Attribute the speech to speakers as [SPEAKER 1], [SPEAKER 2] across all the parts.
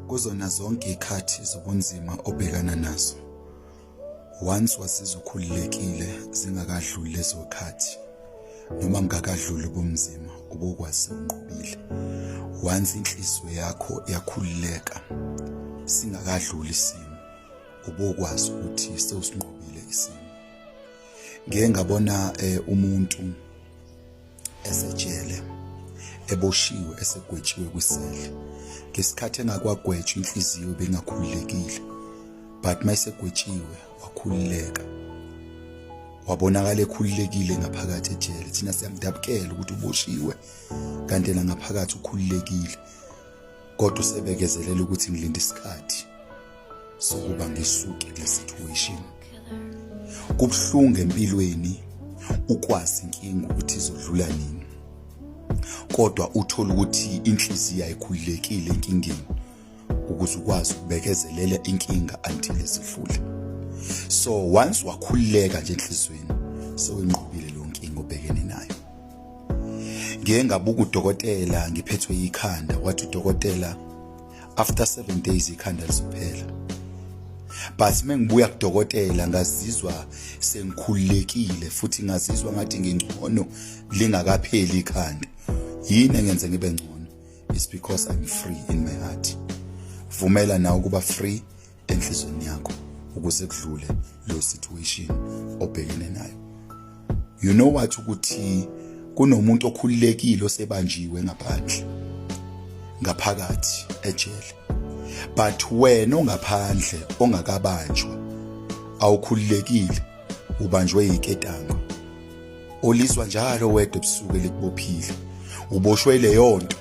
[SPEAKER 1] Kuzona zonke izikhathi zobunzima obhekana nazo, once wazizwa ukhululekile zingakadluli lezo khathi noma ngakadluli ubunzima, ubukwazi unqobile. Once inhliziyo yakho yakhululeka singakadluli isimo, ubokwazi ukuthi sewusinqobile isimo. Ngike ngabona umuntu esejele, eboshiwe, esegwetshiwe kwisele. Ngesikhathi engakwagwetshwa, inhliziyo bengakhululekile, but mayisegwetshiwe wakhululeka, wabonakala ekhululekile ngaphakathi ejele. Thina siyamdabukela ukuthi uboshiwe kanti yena ngaphakathi ukhululekile, kodwa usebekezelela ukuthi ngilinde isikhathi sokuba ngisuke kule situation. Kubuhlungu empilweni ukwazi inkinga ukuthi izodlula nini, kodwa uthola ukuthi inhliziyo ayikhululekile enkingeni ukuze ukwazi ukubekezelela inkinga until izidlule. So once wakhululeka nje enhliziyweni, sewuyinqobile leyo nkinga obhekene nayo. Ngiye ngabuka udokotela ngiphethwe ikhanda, wathi udokotela after 7 days ikhanda lizophela, but mengibuya kudokotela ngazizwa sengikhululekile futhi ngazizwa ngathi ngingcono lingakapheli ikhanda. Yini engenze ngibe ngcono? It's because I'm free in my heart. Vumela nawe ukuba free enhlizweni yakho ukuze kudlule lo situation obhekene nayo. You know what, ukuthi kunomuntu okhululekile osebanjiwe ngaphandle, ngaphakathi ejele, but wena ongaphandle ongakabanjwa awukhululekile, ubanjwe yiketango olizwa njalo wedwa ebusuku elikubophile. Uboshwe leyo nto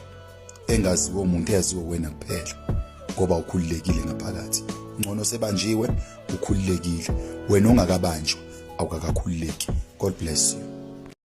[SPEAKER 1] engaziwe umuntu, eyaziwe wena kuphela, ngoba ukhululekile ngaphakathi. Ngcono sebanjiwe ukhululekile, wena ongakabanjwa awukakakhululeki. God bless you.